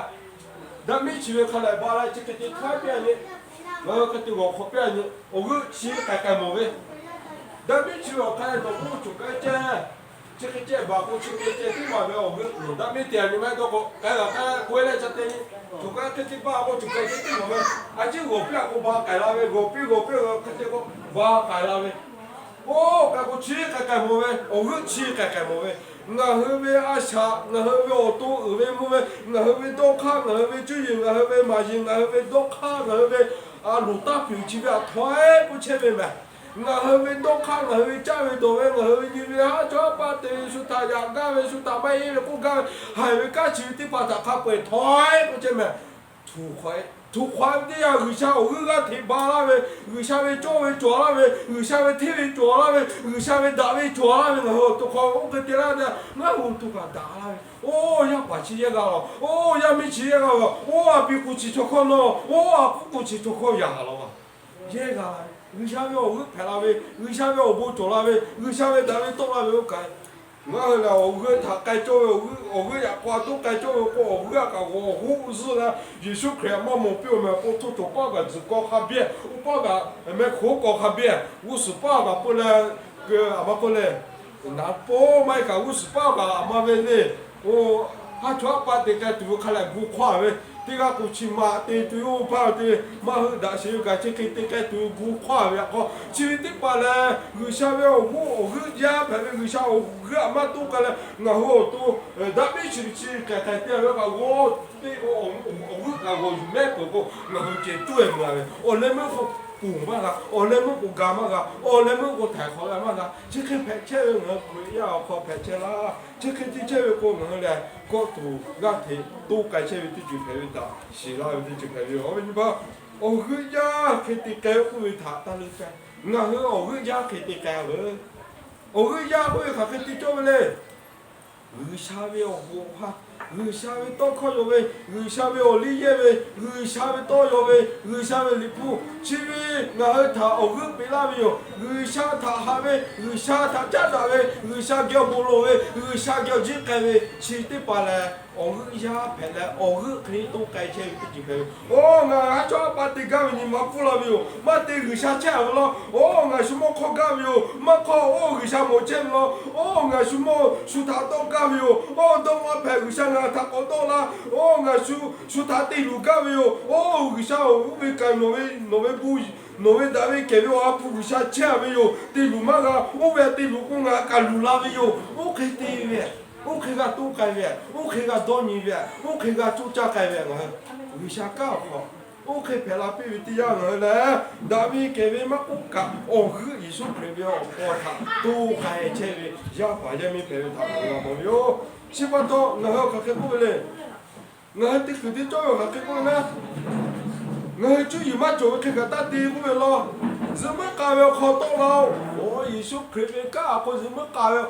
daˇ miˉ chi ve hk'a lehˬ ba la chi hk'e te htawˇ ehˉ piˇ a nyi, ngaˬ hui hk'e te g'awˬ hk'awꞈ piˇ a nyi, awˬ g'euˆ chi k'ai k'ai mawˬ ve, daˇ miˉ chi ve awˬ hk'aˇ lehˬ nawˬ k'oˆ choˬ k'ai ceh, chi hk'e ceh baˬ k'o chi hk'e ceh teˇ maˬ ve awˬ g'euˆ nawˬ daˇ miˉ te a nyi maˇ heˆ dawˇ k'o, k'ai g'a k'ai k'oˆ e leh ca te nyi, choˬ k'ai hk'e te ba k'o choˬ k'ai ceh teˇ maˬ ve, a ciˉ g'awˬ piˇ a k'o ba k'ai la ve, g'awˬ piˇ g'awˬ piˇ g'a hk'e te k'o ba k'ai la ve. Oˇ k'ai k'o chi k'ai k'ai mawˬ ve, awˬ g'euˆ chi k'ai k'ai mawˬ ve, ngaˬ hui ve a shaꞈ, ngaˬ hui ve awˬ to uiˍ ve mvuh ve, ngaˬ hui ve dawˇ hk'aˇ, ngaˬ hui ve cuˇ yiˍ, ngaˬ hui ve maˍ yiˍ, ngaˬ hui ve dawˇ hk'aˇ, ngaˬ hui ve a loˍ taˇ piˬ chi ve aꞈ htawˇ ehˉ k'oˆ chehˇ ve mehˬ. Ngaˬ hui ve dawˇ hk'aˇ, ngaˬ hui ve caˇ ve dawˬ ve, ngaˬ hui ve nyi ve haˉ chaw haˉ paˆ te ve, shu htaꞈ yaꞈ gaˇ ve, shu htaꞈ maˇ heˆ ve k'oˆ gaˇ ve, haiˬ ve kanˉ chi ve teˇ hpaˍ htaꞈ hk'a peu-eˬ htawˇ ehˉ k'oˆ chehˇ mehˬ. Htoꞈ hk'aw ve teˇ yanˇ G'uiˬsha awˬ g'euˆ g'aˇ hteꞈ ba laˇ ve, G'uiˬsha ve cawˇ ve cawˬ laˇ ve, G'uiˬsha ve hteˇ ve cawˬ laˇ ve, G'uiˬsha ve daꞈ ve cawˬ laˇ ve, ngaˬ hui awˬ to hk'aw oˇ hk'e te laˇ ve, ngaˬ hui awˬ to kaꞈ daꞈ laˇ ve. Oˇ yaˇ paˍ chi yehˇ g'a lawˬ, oˇ yaˇ miˇ chi yehˇ g'a lawˬ, oˇ a piˍ k'oˍ chi chaw hkawˇ nawˬ, oˇ a k'oˍ k'oˍ chi chaw hkawˇ yaꞈ lawˬ a. Yehˇ g'a la ve, G'uiˬsha ve awˬ g'euˆ hpehꞈ la ve, G'uiˬsha ve awˬ bon cawˬ la ve, G'uiˬsha ve daꞈ ve tawˆ la ve oˇ kaꞈ, ngaˬ hui lehˬ awˬ g'euˆ htaꞈ k'ai cawˇ ve, awˬ g'euˆ yaꞈ k'aw a toˉ k'ai cawˇ ve k'o, awˬ g'euˆ a kaꞈ g'awˬ hoˆ zuhˆ la. Yeˍsuˆ Hkriꞈ maˇ mawˬ piˇ-oˬ mehˬ, pa taw cawˬ paˇ kaꞈ tzuhˬ kaw hk'a biˇ, oˇ paˇ kaꞈ mehˆ hk'oˆ kaw hk'a biˇ, g'uˇ suhˍ paˇ kaꞈ peuˬ leh, aˬ ma peuˬ leh, naˍ paw maˇ heˆ kaꞈ g'uˇ suhˍ paˇ kaꞈ aˬ ma ve le. Oˇ, haˉ chaw haˉ paˆ te k'ai tuˬ ve hk'a lehˬ gu hk'awˇ ve, teˇ g'aˇ k'o chi ma te tuˬ yoˬ, paˇ te maˇ heuˆ daꞈ sheˍ ve kaꞈ chi hk'e te k'ai tuˬ ve gu hk'awˇ ve aꞈ k'aw, chi ve teˇ hpaˍ lehˬ G'uiˬsha ve awˬ g'euˆ, awˬ g'euˆ jaˇ hpehꞈ ve G'uiˬsha awˬ g'euˆ aꞈ maˇ toˆ k'ai leh ngaˬ hui awˬ to daꞈ piˇ chi ve chi k'ai k'ai te ve kaꞈ g'awˇ teˇ k'o, awˬ g'euˆ kaꞈ g'awˬ yuˬ mehˆ peuˬ k'o ngaˬ hui ceh tuˬ e meuˬ a ve, awˬ leh meuˇ k'o ponˬ maˇ g'a, awˬ leh meuˇ k'o ga maˇ g'a, awˬ leh meuˇ k'o htaiˍ hk'awꞈ g'a maˇ g'a, chi hk'e hpehꞈ chehˇ ve ngaˬ hui Hkriꞈ yaˇ awˬ hk'aw hpehꞈ chehˇ laˇ. Chi hk'e te chehˇ ve k'o ngaˬ hui lehˬ kawˆ tuˬ g'aˇ hteꞈ toˇ k'ai chehˇ ve teˇ ceuˬ hpehꞈ ve htaꞈ shiˍ laˇ ve teˇ ceuˬ hpehꞈ ve yoˬ. Awˬ viˉ nyi ma, awˬ g'euˆ jaˇ hk'e te k'ai k'oˆ ve htaꞈ taˇ leuˉ k'ai. Ngaˬ hui awˬ g'euˆ jaˇ hk'e te k'ai a veuˬ. Awˬ g'euˆ jaˇ k'oˆ ve hk'aˬ hk'e te cawˇ ve le. G'uiˬsha ve awˬ hoꞈ awˬ ha, G'uiˬsha ve tawˇ hkawˇ yaw ve, G'uiˬsha ve awˬ liˇ yehˇ ve, G'uiˬsha ve tawˇ yaw ve, G'uiˬsha ve liꞈ hpu, chi ve ngaˬ hui htaꞈ awˬ g'euˆ peꞈ laˇ ve yoˬ. G'uiˬsha htaꞈ haꞈ ve, G'uiˬsha htaꞈ caˉ daꞈ ve, G'uiˬsha geh awˬ bon lawˬ ve, G'uiˬsha geh awˬ jiˇ k'ai ve, chi teˇ hpaˍ lehˬ awˬ g'euˆ yaˇ hpehꞈ leh awˬ g'euˆ hk'e toˇ k'ai chehˇ ve teˇ ceuˬ hpehꞈ ve. Oˇ, ngaˬ haˉ chaw haˉ paˆ te gaˇ ve nyi ma pfuhˇ la ve yoˬ. Maˇ te G'uiˬsha chehˇ a ve law. Oˇ, ngaˬ shu mawˇ hkawˇ gaˇ ve yoˬ. Maˇ hkawˇ, oˇ, G'uiˬsha mawˬ chehˇ ve law. Oˇ, ngaˬ shu mawˇ shu htaꞈ dawˇ gaˇ ve yoˬ. Oˇ, dawˇ maˇ hpehꞈ G'uiˬsha ngaˬ htaꞈ k'awꞈ dawˇ la. Oˇ, ngaˬ shu shu htaꞈ te luˬ gaˇ ve yoˬ. Oˇ, G'uiˬsha-oˬ, oˇ ve kaꞈ nawˬ ve, nawˬ ve bon, nawˬ ve daꞈ ve kehˬ ve awˬ ha hpu G'uiˬsha chehˇ a ve yoˬ. Te luˬ maˇ g'a. Oˇ ve te luˬ k'o ngaˬ kaꞈ luˬ la ve yoˬ. Oˇ hk'e te ve, oˇ hk'e g'a toˇ k'ai ve, oˇ hk'e g'a dawˇ nyi ve, oˇ hk'e g'a coˇ caˇ k'ai ve ngaˬ hui G'uiˬsha kanˉ awˬ hk'aw oˇ hk'e hpehꞈ la piˇ ve teˇ yanˇ ngaˬ hui lehˬ, daꞈ ve kehˬ ve maˇ k'oˆ kaꞈ awˬ g'euˆ Yeˍsuˆ Hkriꞈ ve awˬ hk'aw htaꞈ toˇ k'ai chehˇ ve yaˇ paˍ yaˇ miˇ hpehꞈ ve htaꞈ ngaˬ hui g'a mawˬ ve yoˬ. Chi pa taw ngaˬ hui hk'aˬ hk'e k'oˆ ve le. Ngaˬ hui teˇ kuiˬ teˇ cawˇ ve hk'aˬ hk'e k'oˆ ve naˉ, ngaˬ hui cuˇ yiˍ maˇ cawˬ ve hk'e kaꞈ taˇ te k'oˆ ve law. Zuhꞈ muiˉ k'a ve awˬ hk'aw tawˆ la-oˬ. Oˇ, Yeˍsuˆ Hkriꞈ ve kanˉ awˬ hk'aw zuhꞈ muiˉ k'a ve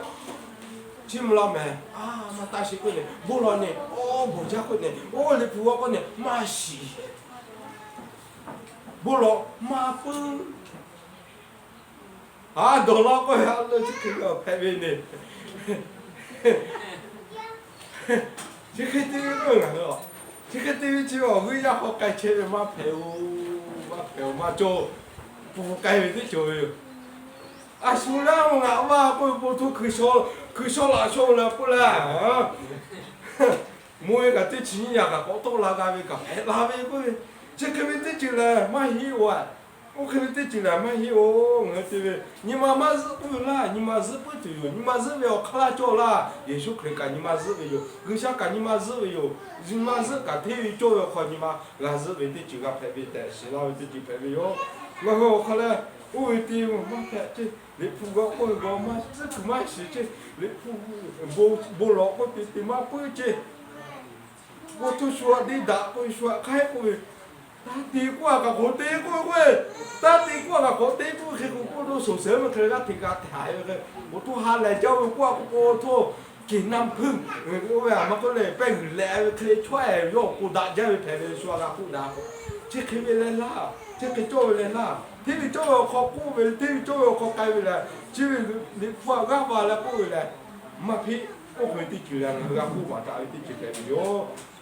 chi mvuh la mehˬ. A, maˇ taˇ sheˍ k'oˆ ve, bon lawˬ nehˬ, oˇ, bawˬ jaˇ k'oˆ nehˬ, oˇ, liꞈ hpu g'aw k'oˆ nehˬ, maˇ shiˍ. Bon lawˬ maˇ puiˉ. A, dawˬ law k'oˆ ve a leuˇ chi hk'e ve awˬ hpehꞈ ve nehˬ. Chi hk'e te ve k'oˆ ve ngaˬ hui a, chi hk'e te ve chi ve awˬ g'euˆ yaˇ hk'aw k'ai chehˇ ve maˇ hpehꞈ-oˬ, maˇ hpehꞈ-oˬ, maˇ cawˬ. Pfuhˍ k'ai ve teˇ cawˬ ve yoˬ. A shu laˇ-oˬ, ngaˬ maˇ k'oˆ ve, po htoˇ hkui shaw, hkui shaw laꞈ shaw la k'oˆ laˇ. Mvuhˇ ve kaꞈ teˇ chi nyiˇ yaꞈ kaꞈ k'awꞈ tawˆ la g'a ve kaꞈ hpehꞈ la ve k'oˆ ve, chi hk'e ve teˇ ceuˬ lehˬ maˇ heˆ-oˬ. Oˇ hk'e ve teˇ ceuˬ lehˬ maˇ heˆ-oˬ. Ngaˬ hui te ve nyi ma maˇ zuhˆ k'oˆ ve laˇ, nyi ma zuhˆ puiˉ tuˬ yoˬ. Nyi ma zuhˆ ve awˬ hk'aˇ laˇ cawˇ laˇ. Yeˍsuˆ Hkriꞈ kaꞈ nyi ma zuhˆ ve yoˬ. G'uiˬsha kaꞈ nyi ma zuhˆ ve yoˬ. Nyi ma zuhˆ kaꞈ hteˇ ve cawˇ ve awˬ hk'aw nyi ma g'a zuhˆ ve teˇ ceuˬ g'a hpehꞈ ve tehꞈ shiˍ laˇ ve teˇ ceuˬ hpehꞈ ve yoˬ. Ngaˬ hui awˬ hk'aw leh oˇ ve te maˇ hpehꞈ ceˇ. Liꞈ hpu g'aw k'oˆ ve g'aw maˇ tcuhˉ kuiˬ maˇ shiˍ ceˇ. Liꞈ hpu bon loꞈ k'oˆ te te maˇ puiˉ ceˇ. Bon htoˇ shu aꞈ te daꞈ k'oˆ ve, shu aꞈ hk'aiˉ k'oˆ ve, taˇ te k'oˆ a kaꞈ k'awꞈ te k'oˆ ve k'o, taˇ te k'oˆ a kaꞈ k'awꞈ te k'oˆ ve hk'e k'o, k'oˆ lo shoˍ shehˍ ve hk'e g'aˇ hteꞈ g'a htaꞈ haiˬ ve hk'e, awˬ to ha lehˬ jaˇ ve k'oˆ a k'o, k'oˆ htawˇ, ceˬ naˇ hpuiˇ oˇ ve aˬ ma k'oˆ leh pehˇ g'uiˬ leh ve hk'e le chaweh yawˇ k'oˆ daꞈ jaˇ ve hpehꞈ ve shu aꞈ g'a k'oˆ daꞈ k'o, chi hk'e ve leh laˇ, chi hk'e cawˇ ve leh laˇ, hteˇ ve cawˇ ve awˬ hk'aw k'oˆ ve, hteˇ ve cawˇ ve awˬ hk'aw k'ai ve lehˬ, chi ve Liꞈ hpu aꞈ g'aˇ va leh k'oˆ ve lehˬ, maˇ hpeˆ. Oˇ hk'e ve teˇ ceuˬ lehˬ ngaˬ hui g'a k'oˆ baˬ taˍ ve teˇ ceuˬ hpehꞈ ve yoˬ.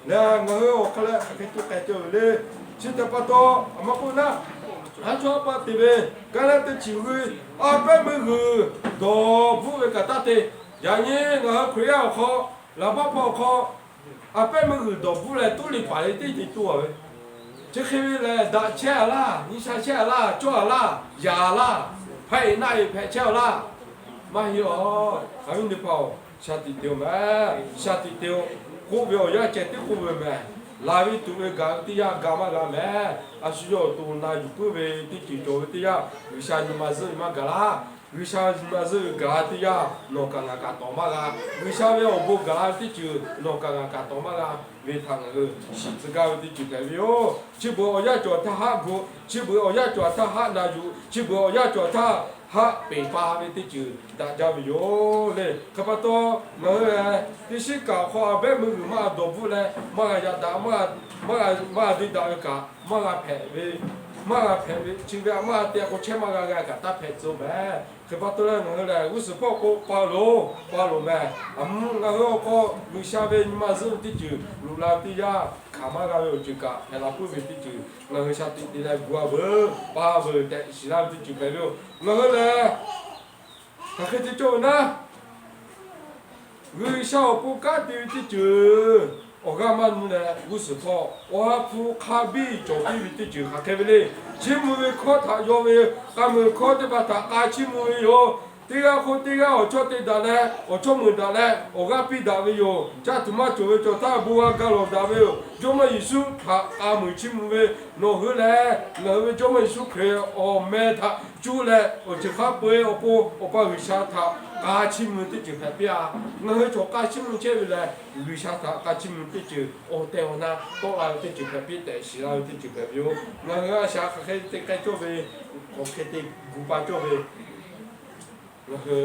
Leh ngaˬ hui awˬ hk'aw leh hk'aˬ hk'e te k'ai cawˇ ve le. Chi htaꞈ pa taw, aˬ ma k'oˆ naˉ, haˉ chawˇ haˉ paˆ te ve, ka leh teˇ chi g'uiˬ a pehˉ meuˇ g'uiˬ dawˬ bvuhˆ ve kaꞈ taˇ te. Yaꞈ nyi ngaˬ hui Hkriꞈ yaˇ awˬ hk'aw, laˬ baˆ hpawˇ awˬ hk'aw, a pehˉ meuˇ g'uiˬ dawˬ bvuhˆ leh tuˉ liꞈ paˍ leh teˇ ceuˬ tuˬ a ve, chi hk'e ve lehˬ, daꞈ chehˇ a laˇ, nyi sha chehˇ a laˇ, cawˇ a laˇ, yaꞈ a laˇ, hpaˇ eˍ naˆ eˍ hpehꞈ chehˇ a laˇ, maˇ heˆ a. Aˬ viˉ teˇ hpaˍ-oˬ, shaˍ tiꞈ te-o mehˍ, shaˍ tiꞈ te-o. K'oˆ ve awˬ yanˇ ceh tiˉ k'oˆ ve mehˍ. Laˬ ve tuꞈ ve gaˬ ve teˇ yanˇ ga maˇ g'a mehˍ. A shu yawˇ awˬ to na yuˬ puiˉ ve teˇ ceuˬ cawˬ ve teˇ yanˇ, G'uiˬsha nyi ma zuhˆ ve maˇ gaˬ laˇ. G'uiˬsha nyi ma zuhˆ ve gaˬ la teˇ yanˇ, nawˬ kaꞈ ngaˬ kaꞈ tawˍ maˇ g'a. G'uiˬsha ve awˬ bon gaˬ la ve teˇ ceuˬ nawˬ kaꞈ ngaˬ kaꞈ tawˍ maˇ g'a ve htaꞈ ngaˬ hui shiˍ tcuh gaˇ ve teˇ ceuˬ hpehꞈ ve yoˬ. Chi beuꞈ awˬ yanˇ cawˬ htaˇ haˆ gu, chi beuꞈ awˬ yanˇ cawˬ htaˇ haˆ na yuˬ, chi beuꞈ awˬ yanˇ cawˬ htaˇ haˆ peˍ pa ve teˇ ceuˬ daꞈ jaˇ ve yoˬ le. Hk'e pa taw, ngaˬ hui lehˬ teˇ shiˉ kaꞈ awˬ hk'aw a pehˉ meuˇ g'uiˬ maˇ dawˬ bvuhˆ leh, maˇ g'a yaꞈ daꞈ, maˇ g'a, maˇ g'a, maˇ g'a deˇ daꞈ ve kaꞈ maˇ g'a hpehꞈ ve, maˇ g'a hpehꞈ ve, chi ve a maˇ g'a te k'o chehˇ maˇ g'a g'a kaꞈ taˇ hpehꞈ tcuh mehˍ. Hk'e pa taw leh ngaˬ hui lehˬ g'uˇ suhˍ hpawˇ k'o pa loˬ, pa loˬ mehˍ. Aˬ mvuh ngaˬ hui awˬ hk'aw G'uiˬsha ve nyi ma zuhˆ ve teˇ ceuˬ loꞈ la ve teˇ yanˇ, hkanˍ maˇ g'a ve awˬ ceuˬ kaꞈ hpehꞈ la puiˉ ve teˇ ceuˬ ngaˬ hui shaˍ tiꞈ te leh gu a veuˬ, pa veuˬ tehꞈ shiˍ laˇ ve teˇ ceuˬ hpehꞈ ve yoˬ. Ngaˬ hui lehˬ hk'aˬ hk'e te cawˇ ve naˉ, G'uiˬsha awˬ pon kanˉ te ve teˇ ceuˬ awˬ g'aˇ maˇ nu leh g'uˇ suhˍ hpawˇ awˬ ha hpu hk'a biˇ cawˬ piˇ ve teˇ ceuˬ hk'aˬ hk'e ve le. Chiˇ mvuh ve hkawˇ htaꞈ yaw ve, k'a muiˬ hkawˇ teˇ hpaˍ htaꞈ k'a chiˇ mvuh ve yoˬ. Teˇ g'aˇ hk'oˆ teˇ g'aˇ awˬ chawˇ te daꞈ leh, awˬ chawˇ meuˍ daꞈ leh awˬ g'aˇ piˇ daꞈ ve yoˬ. Caˇ tuˬ maˇ cawˬ ve cawˬ htaˇ bon g'a ga lawˬ daꞈ ve yoˬ. Jawˇmawˇ Yeˍsuˆ htaꞈ k'a muiˬ chiˇ mvuh ve nawˬ hui lehˬ, ngaˬ hui ve Jawˇmawˇ Yeˍsuˆ Hkriꞈ awˬ meh htaꞈ cuˇ leh awˬ ceuˬ hk'a peu-eˬ awˬ pon Awˬ pa G'uiˬsha htaꞈ k'a chiˇ mvuh teˇ ceuˬ hpehꞈ piˇ-a. Ngaˬ hui chaw k'a chiˇ mvuh chehˇ ve lehˬ, G'uiˬsha htaꞈ k'a chiˇ mvuh teˇ ceuˬ awˬ tehˬ awˬ na tawˆ la ve teˇ ceuˬ hpehꞈ piˇ tehꞈ shiˍ la ve teˇ ceuˬ hpehꞈ ve yoˬ. Ngaˬ hui a shaꞈ hk'aˬ hk'e te k'ai cawˇ ve, hk'aˬ hk'e te gu pa cawˇ ve, ngaˬ hui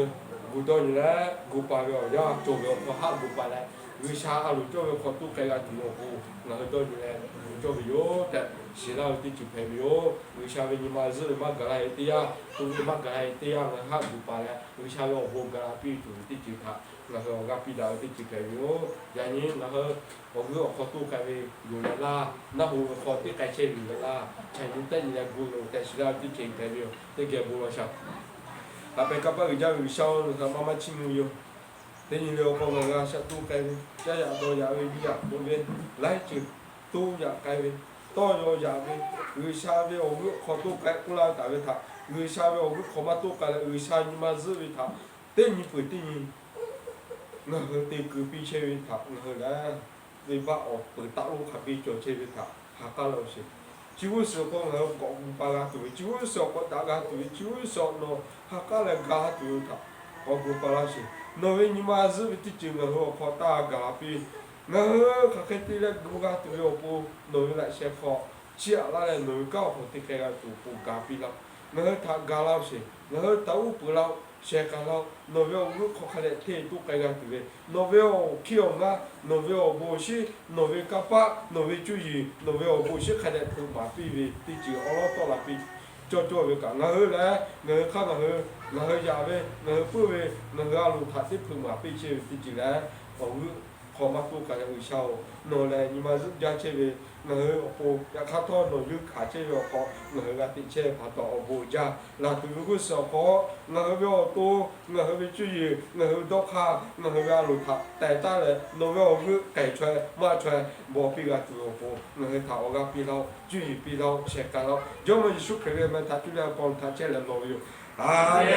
gu dawˇ nyi leh gu pa ve awˬ yanˇ cawˬ ve awˬ hk'aw haˆ gu pa leh, G'uiˬsha a loˍ cawˇ ve hk'aw toˇ k'ai g'a tuˬ ve awˬ pon ngaˬ hui dawˇ nyi leh gu cawˇ ve yoˬ tehꞈ shiˍ laˇ ve teˇ ceuˬ hpehꞈ ve yoˬ. G'uiˬsha ve nyi ma zuhˆ ve maˇ gaˬ la ve teˇ yanˇ, to ve maˇ gaˬ la ve teˇ yanˇ ngaˬ hui haˆ gu pa leh G'uiˬsha ve awˬ bon gaˬ la piˇ tuˬ ve teˇ ceuˬ htaꞈ ngaˬ hui awˬ g'aˇ piˇ daꞈ ve teˇ ceuˬ hpehꞈ ve yoˬ. Yaꞈ nyi ngaˬ hui awˬ g'euˆ awˬ hk'aw toˇ k'ai ve yoˬ leh laˇ, naˆ hoꞈ ve hk'aw teˇ k'ai chehˇ ve yoˬ leh laˇ, chaꞈ nyi tehˆ nyi leh gu loˬ tehꞈ shiˍ laˇ ve teˇ ceuˬ hpehꞈ ve yoˬ. Teˇ geh bon lawˬ shaˍ. Haꞈ pehˬ kanˇ paˆ uiˍ jaˇ ve G'uiˬsha-oˬ, nawˬ htaꞈ maˇ maˇ chiˇ mvuh ve yoˬ. Teˇ nyi le awˬ hk'aw ngaˬ g'a shaꞈ toˇ k'ai ve, caˇ yaꞈ dawˬ yaꞈ ve, biˇ yaꞈ k'oˆ ve, laiˉ ceuˬ toˇ yaꞈ k'ai ve, tawˇ yaw yaꞈ ve, G'uiˬsha ve awˬ g'euˆ hk'aw toˇ k'ai k'oˆ laˇ taˍ ve htaꞈ G'uiˬsha ve awˬ g'euˆ hk'aw maˇ toˇ k'ai leh G'uiˬsha nyi ma zuhˆ ve htaꞈ teˇ nyi peuˬ teˇ nyi ngaˬ hui te keu piˇ chehˇ ve htaꞈ ngaˬ hui lehˬ, venˇbaˆ awˬ peuˬ taˆ lonˉ hk'a biˇ cawˬ chehˇ ve htaꞈ ha k'aˉ laˇ-oˬ sheˍ. Chi g'uˇ suhˍ awˬ hk'aw ngaˬ hui k'awꞈ gu pa g'a tuˬ ve, chi g'uˇ suhˍ awˬ k'awꞈ daꞈ g'a tuˬ ve, chi g'uˇ suhˍ awˬ nawˬ ha k'aˉ leh ga tuˬ ve htaꞈ k'awꞈ gu pa laˇ sheˍ. Nawˬ ve nyi ma zuhˆ ve teˇ ceuˬ ngaˬ hui awˬ hk'aw taˇ gaˬ la piˇ. Ngaˬ hui hk'aˬ hk'e te leh gu g'a tuˬ ve awˬ pon nawˬ ve laꞈ sheh hk'aw chiˇ aꞈ laˇ leh nawˬ ve kanˉ awˬ hk'aw te k'ai g'a tuˬ awˬ pon ga piˇ laˇ-oˆ. Ngaˬ hui htaꞈ ga laˇ-oˆ sheˍ. Ngaˬ hui htaꞈ uˉ peunˍ laˇ-oˆ. Sheh k'ai laˇ-oˆ. Nawˬ ve awˬ g'euˆ hk'aw hk'a dehꞈ hteˇ toˇ k'ai g'a tuˬ ve, nawˬ ve awˬ hkiˇ awˬ ngaˇ, nawˬ ve awˬ bon awˬ shinˉ, nawˬ ve kanˇ paˆ, nawˬ ve cuˇ yiˍ, nawˬ ve awˬ bon awˬ shinˉ hk'a dehꞈ hpeuꞈ maˍ piˇ ve teˇ ceuˬ awˉ lawˉ tawˆ la piˇ cawˇ cawˇ ve kaꞈ, ngaˬ hui lehˬ ngaˬ hui hk'aˇ ngaˬ hui, ngaˬ hui yaꞈ ve, ngaˬ hui puiˉ ve, ngaˬ hui a loˍ htaꞈ teˇ hpeuꞈ maˍ piˇ chehˇ ve teˇ ceuˬ lehˬ, awˬ g'euˆ hk'aw maˇ toˇ k'ai leh G'uiˬsha-oˬ, nawˬ lehˬ nyi ma zuhˆ jaˇ chehˇ ve, ngaˬ hui awˬ pon yaꞈ hk'aˇ htawˇ nawˬ yuˇ hkanˍ chehˇ ve awˬ hk'aw ngaˬ hui g'a teꞈ chehˇ ve pa taw awˬ bon jaˇ. Laˬ tuˬ ve g'uˇ suhˍ awˬ hk'aw ngaˬ hui ve awˬ to, ngaˬ hui ve cuˇ yiˍ, ngaˬ hui ve dawˇ hk'aˇ, ngaˬ hui ve a loˍ htaꞈ teh taˉ leh nawˬ ve awˬ g'euˆ k'ai chaweh maˇ chaweh baw piˇ g'a tuˬ ve awˬ pon ngaˬ hui htaꞈ awˬ g'aˇ piˇ laˇ-oˆ. Cuˇ yiˍ piˇ laˇ-oˆ. Sheh k'ai laˇ-oˆ. Jawˇmawˇ Yeˍsuˆ Hkriꞈ ve meh htaꞈ cuˇ leh awˬ hk'aw htaꞈ chehˇ leh lawˬ ve yoˬ. Aˍmenˍ.